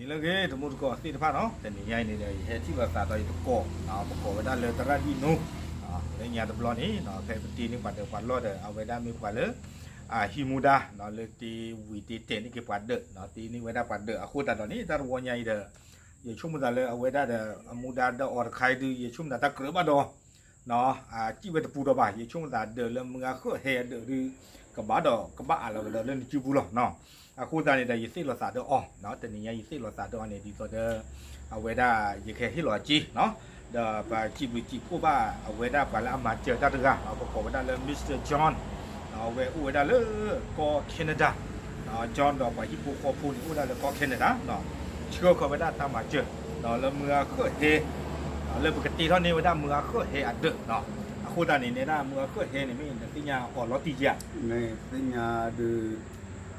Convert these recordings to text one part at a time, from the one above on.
နံၤလၢအဂ့ၤ တမူတကိးသ့ၣ်တဖၣ်နီၤ, တနံၤညါအံၤန့ၣ်ဒီး ယဟဲထံၣ်လိာ်သးဒီးယသကိး, ပကိးဝဲဒၣ်လၢသရၣ်ဒံၣ်နိ, လၢညါတဘျီန့ၣ် ဖဲပတ့န့ၢ်ပှၤဒီးပှၤလီၢ်ဒီး အဝဲဒၣ်မ့ၢ်ပှၤလၢ ဟံးမူဒါ လၢတ့ဝံၤတ့တဲာ်န့ၢ်က့ၤပှၤဒၢး, တ့န့ၢ်ဝဲဒၣ်ပှၤဒၢးအဃိသတးဒီးန့ၣ် တၢ်တဝီညါအံၤဒီး ယဆိကမိၣ်သးလၢအဝဲဒၣ်ဒီး အမူဒါဒီးအီၤတခါအံၤဒုး ယဆိကမိၣ်သးတၢ်ကြၢးဘၣ်ဒီး စံၣ်ဝဲတပူၤဒီးဘၣ်, ယဆိကမိၣ်သးဒၢးလၢမုၢ်ဂၤဃၢၣ်ဟဲအဒၢးဒုး ကဘၣ်ဒီးကဘၣ်အးလီၤကဒီးလၢနစုပူၤလီၤ. အဃိသတးန့ၣ်ဒီး ယသ့ၣ်လိာ်သးဒီးအီၤ, တနံၤညါယသ့ၣ်လိာ်သးဒီးအီၤန့ၣ် ဒ်သိးဒီး အဝဲဒၣ်ယကဟ့ၣ်လီၤအစ့, ဒီးပစံးဘျုးစံးဖှိၣ်ဘၣ်အဝဲဒၣ်ပှၤလၢအမၤစၢၤတၢ်တဂၤ, ပကိးဝဲဒၣ်လၢ Mister John, အဝဲအိၣ်ဝဲဒၣ်လၢကီၢ် Canada, John ဒီးပှၤဟံၣ်ဖိဃီဖိန့ၣ် အိၣ်ဝဲဒၣ်လၢကီၢ် Canada, ဆှၢဃီၤဝဲဒၣ်တၢ်မၤစၢၤ လၢမုၢ်ဂၤဃၢၣ်ဟဲ လၢပကတ့ထီၣ်န့ၢ်ဝဲဒၣ်မုၢ်ဂၤဃၢၣ်ဟဲအဒၢး, အဃိသတးန့ၣ် နဲဒၣ်မုၢ်ဂၤဃၢၣ်ဟဲန့ၣ် မ့ၢ်နသ့ၣ်ညါအီၤလီၤတံၢ်ဧါ. သ့ၣ်ညါဒုး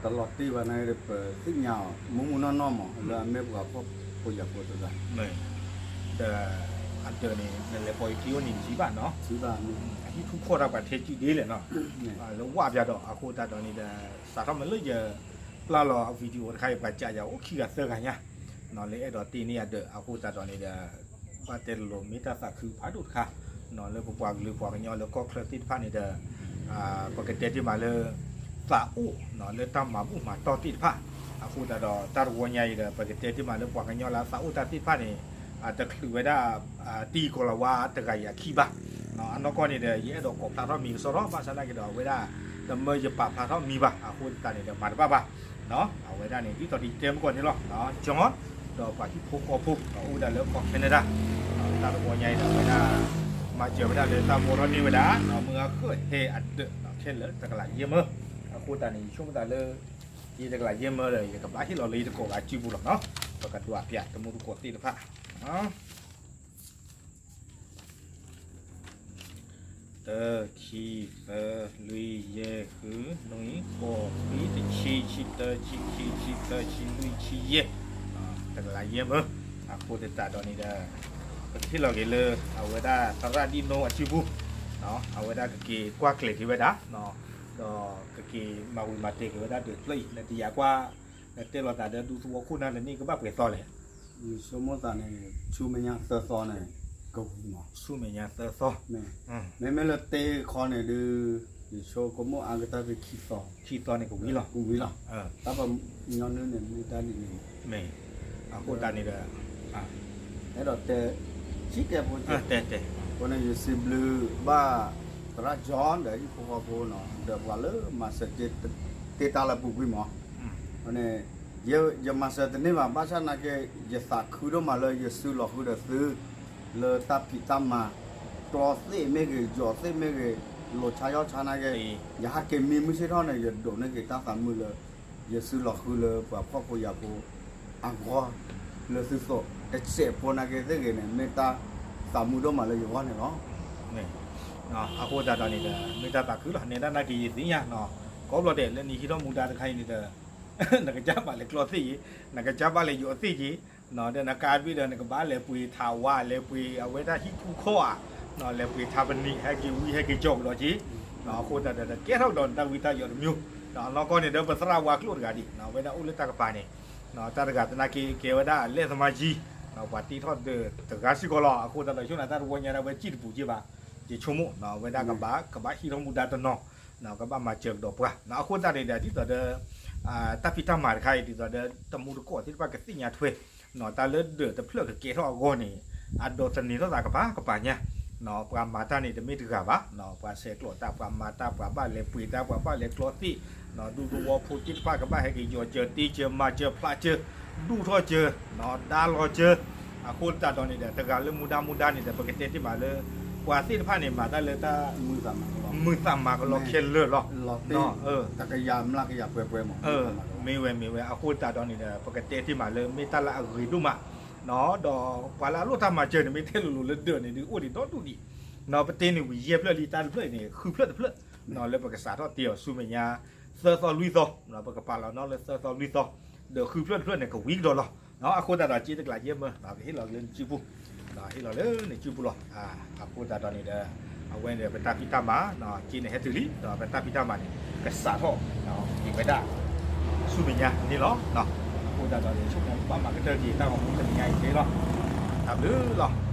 တလီၤတံၢ်ဘၣ်န့ၣ် ပသ့ၣ်ညါအီၤ မူမူနီၢ်နီၢ်မး လၢအမ့ၢ်ပှၤဖှီၣ်ဖိယာ်ဖိတဂၤ ဒီးအဒၢးန့ၣ် နလဲၤပိာ်ယခံအိၣ်န့ၣ် ယထံၣ်ဘၣ်နီၤ, အဟံၣ်ထူၣ်ခီၣ်တၢ်ပှၤထဲကုဒ့လဲၣ်နီၤ, လၢဝၣ်ပၠးဒီး အဃိသတးဒီးန့ၣ်ဒီး စးထီၣ်မ့ၢ်လၢယပျၢ်လီၤအ video တခါအံၤ ပှၤကးယၤအိၣ်ခံဂၤသၢဂၤညါ, လၢအဲၣ်ဒိးတ့န့ၢ်အဒၢး အဃိသတးဒီးန့ၣ်ဒီး ဘၣ်တဲတလိၤမ့ၢ်တၢ်သးခုဖးဒိၣ်တခါ လၢပပှၤကလုာ်ပှၤကညီလၢကီၢ်ချၢသ့ၣ်တဖၣ်န့ၣ်ဒီး ပကတဲတ့ၢ်မးလၢ သးအိၣ် လၢတၢ်မၤဘူၣ်မၤတီၢ်သ့ၣ်တဖၣ်, အဃိသတးဒီးတၢ်တဝီညါအံၤဒီး ပကတဲတ့ၢ်မးလၢပှၤကညီလၢအသးအိၣ်တၢ်သ့ၣ်တဖၣ်န့ၣ် တချုးဝဲဒၣ် တံၤကီၤလၤဝါတဂၤအံၤအခံဘၣ်, အနီၢ်ကီၢ်န့ၣ်ဒီး ယအဲၣ်ဒိးကိးဖျါထီၣ်မံၤကစီဒီ ဘၣ်ဆၣ်သနာ်က့ဒီး အဝဲဒၣ် တမၢယပာ်ဖျါထီၣ်မံၤဘၣ် အဃိသတးန့ၣ်ဒီး မၤတဘၣ်ဘၣ် အဝဲဒၣ်န့ၣ် ဒ်သိးဒီးယတဲမုၢ်ကီၢ်န့ၣ်လီၤ, John ဒီးပှၤဟံၣ်ဖိဃီဖိ အိၣ်ဝဲဒၣ်လၢကီၢ် Canada, တၢ်တဝီညါအံၤဒီး အဝဲဒၣ် မၤစၢၤဝဲဒၣ်လၢတၢ်ဘှီထီၣ်န့ၢ်ဝဲဒၣ် မုၢ်ဂၤဃၢၣ်ဟဲအဒၢး ခဲလၢာ်တကလးယဲၢ်မၢ, အဃိသတးန့ၣ် ယဆိကမိၣ်သးလၢ ယတကလးယဲၢ်မၢဒီး ယကဘၣ်ဟ့ၣ်လီၤလၢယသကိးဂၤစုပူၤလီၤနီၤ, ပကဒွးပၠးတမူတကိးသ့ၣ်တဖၣ် တၢ ခံ သၢ လွံၢ် ယဲၢ် ဃု နွံ ဃိး ခွံ တဆံ ဆံတၢ ဆံခံ ဆံသၢ ဆံလွံၢ် ဆံယဲၢ်, တကလးယဲၢ်မၢ, အဃိသတးဒီးန့ၣ်ဒီး ပကဟ့ၣ်လီၤက့ၤလၢ အဝဲဒၣ်သရၣ်ဒံၣ်နိအစုပူၤ, အဝဲဒၣ်ကက့ၤကွၢ်ကျဲၤက့ၤဝဲဒၣ် ဒီးကက့ၤမၤဝံၤမၤတဲာ်က့ၤဝဲဒၣ်ဒၢးတဖျၢၣ်အံၤ နတယာ်ကွၢ် နတဲလိာ်သးဒီးဒူသဝီခိၣ်နၢ်လၢန့ၣ်ကဘၣ်ပှဲၤသီလဲၣ်. ယဆိကမိၣ်သးန့ၣ် ဆူမဲာ်ညါသၢသီန့ၣ် ကဝံၤမး. ဆူမဲာ်ညါသၢသီ, မ့မ့ၢ်လၢတ့ခီန့ၣ်ဒုး ယဆိကမိၣ်အါကတၢၢ်ဖဲခံသီ, ခံသီန့ၣ်ကဝံၤလီၤ, ကဝံၤလီၤ, တၢ်ပညီနုၢ်န့ၣ်မ့ၢ်တၢ်ဒ်န့ၣ်, မ့ၢ်, အဃိသတးန့ၣ်ဒီး အဲၣ်ဒိးတဲ ဆံကဲဖိ, အဃိန့ၣ် ယစံးဘျုးဘၣ် သရၣ် John ဒီးဟံၣ်ဖိဃီဖိနီၤ ဒီးပှၤလၢမၤစၢၤတ့တၢ်လၢအပူၤကွံာ်မး, န့ၣ် ယမၤစၢၤတန့ၢ်ဘၣ် ဘၣ်ဆၣ်နာ်က့ ယသးခုဒိၣ်မးလၢယစုလီၤဃုာ်ဒီးသု လၢတၢ်ဖံးတၢ်မၤ, ကျီသ့ၣ်မ့ၢ်ဂ့ၤ ယီၤသ့ၣ်မ့ၢ်ဂ့ၤ, လိၤဆါယီၣ်ဆါနာ်က့, ယဟးက့ၤမံမုၢ်ဆ့ၣ်ထီၣ်န့ၣ် ယဒိးန့ၢ်က့ၤတၢ်သးမုာ်လၢ ယစုလီၤဃုာ်လၢပှၤဖှီၣ်ဖိယာ်ဖိအဂီၢ်, လၢသုသိးတစဲးဖိနာ်က့သ့ၣ်ဂ့ၤန့ၣ် မ့ၢ်တၢ်သးမုာ်ဒိၣ်မးလၢယဂီၢ်န့ၣ်လီၤ. အဃိသတးဒီးန့ၣ်ဒီး မ့ၢ်တၢ်သးခုလီၤ နဲဒၣ်နာ်က့ယသ့ၣ်ညါနီၤ, ကိးဘျီဒဲးလၢနဟံးထီၣ်မူဒါတခါအံၤန့ၣ်ဒီး နကစၢ်ဘၣ်လဲၤကျီသ့ၣ်က့ၤ, နကစၢ်ဘၣ်လဲၤယီၤသ့ၣ်က့ၤ, ဒီးနကါဘ့ၣ်ဒီးနကဘၣ်လဲၤပှ့ၤထးဝါ လဲၤပှ့ၤအဝဲဒၣ်ဟံၣ်ထူၣ်ခီၣ်ဧါ, လဲၤပှ့ၤထးပနံာ် ဟဲက့ၤဝံဟဲက့ၤကၠီကဒီးက့ၤ, အဃိသတးဒီးကဲထီၣ်ကဒီးနတၢ်ဝံတၢ်ယိးတမံၤ, အနီၢ်ကီၢ်န့ၣ်ဒီးပသရၣ်ဝါကျိာ်တဂၤဒံး အဝဲဒၣ်အိၣ်လၢတၢ်ကပၤန့ၣ်, တၢ်တဂၤသနာ်က့ကဲဝဲဒၣ်အလဲၢ်သမားယံၤ, ပှၤတ့ထီၣ်ဒၢးတဂၤစ့ၢ်ကီးလီၤ, အဃိသတးဒီးဆိကမိၣ်တၢ်တဝီညါဒၣ်ဝဲစံၣ်တပူၤက့ဘၣ်, ယဆိကမိၣ် အဝဲဒၣ်ကဘၣ် ကဘၣ်ဟံးထီၣ်မူဒါတနီၤ ကဘၣ်မၤစၢၤကဒီးပှၤ, အဃိသတးန့ၣ်ဒီး ဒ်သိးဒီး တၢ်ဖံးတၢ်မၤတခါအံၤ ဒ်သိးဒီးတမူတကိးသ့ၣ်တဖၣ်ကသ့ၣ်ညါထွဲ တၢ်လၢဒၢးတဖျၢၣ်ကကဲထီၣ်အဂီၢ်န့ၣ် အဒိးသန့ၤထီၣ်သးကပၤကပၤညါ, ပှၤမၤတၢ်န့ၣ်တမ့ၢ်တဂၤဘၣ်, ပှၤဆဲးကျိးတၢ် ပှၤမၤတၢ် ပှၤဘၣ်လဲၤပှ့ၤတၢ် ပှၤဘၣ်လဲၤကျီသ့ၣ်, ဒူသဝီဖိသ့ၣ်တဖၣ်ကဘၣ်ဟဲက့ၤယီၤစၢၤတ့စၢၤ မၤစၢၤဖျးစၢၤ ဒူၣ်ထီၣ်စၢၤ ဒါလီၤစၢၤ, အဃိသတးဒီးန့ၣ်ဒီး တဂၤလၢမူဒါမူဒါန့ၣ်ဒီး ပကတဲတ့ၢ်မးလၢ ပှၤသ့ၣ်တဖၣ်န့ၣ် မၤတၢ်လၢတၢ် မုာ်သးမၤကလီခဲလၢာ်လီၤ, မ့ၢ်ဝဲမ့ၢ်ဝဲ အဃိသတးဒီးန့ၣ်ဒီး ပကတဲတ့ၢ်မးလၢ မ့ၢ်တၢ်လၢအဂ့ၤဒိၣ်မး, ဒီးပှၤလၢအလိၣ်တၢ်မၤစၢၤန့ၣ် မ့ၢ်ထဲလိၤလိၤလၢဒၢးန့ၣ်ဒုး အိၣ်ဒံးဒီဒူၣ်ဒံး, ပတ့န့ၢ်ဝံၤယဲၢ်ဖျၢၣ်လံ တၢ်တဖျၢၣ်အံၤန့ၣ် ဃုဖျၢၣ်တဖျၢၣ်, လၢပကစးထီၣ်တ့အီၤဆူမဲာ်ညါ သၢသီလွံၢ်သီ, ပကပာ်လီၤနီၣ်လၢသၢသီလွံၢ်သီ, ဒီးဃုဖျၢၣ်တဖျၢၣ်န့ၣ် ကဝံၤကဒီးလီၤ, အဃိသတးဒီး စ့တကလးယဲၢ်မၢ ကဟ့ၣ်လီၤလၢနစုပူၤ, ဟ့ၣ်လီၤလၢနစုပူၤလီၤ, အဃိသတးဒီးန့ၣ်ဒီး အဝဲန့ၣ်ဒီး ပတၢ်ဖံးတၢ်မၤ စ့န့ၣ်ဟဲတုၤလံ ဒီးပတၢ်ဖံးတၢ်မၤန့ၣ် ကစးထီၣ် က့ၤဝဲဒၣ် ဆူမဲာ်ညါန့ၣ်လီၤ, အဃိ အဃိသတးဒီး ယဆိကမိၣ်ဘၣ်မၤကတၢၢ်က့ၤတၢ်ဂီၤမူတနံၤညါအံၤက့ၤလီၤ. တၢ်ဘျုးလီၤ.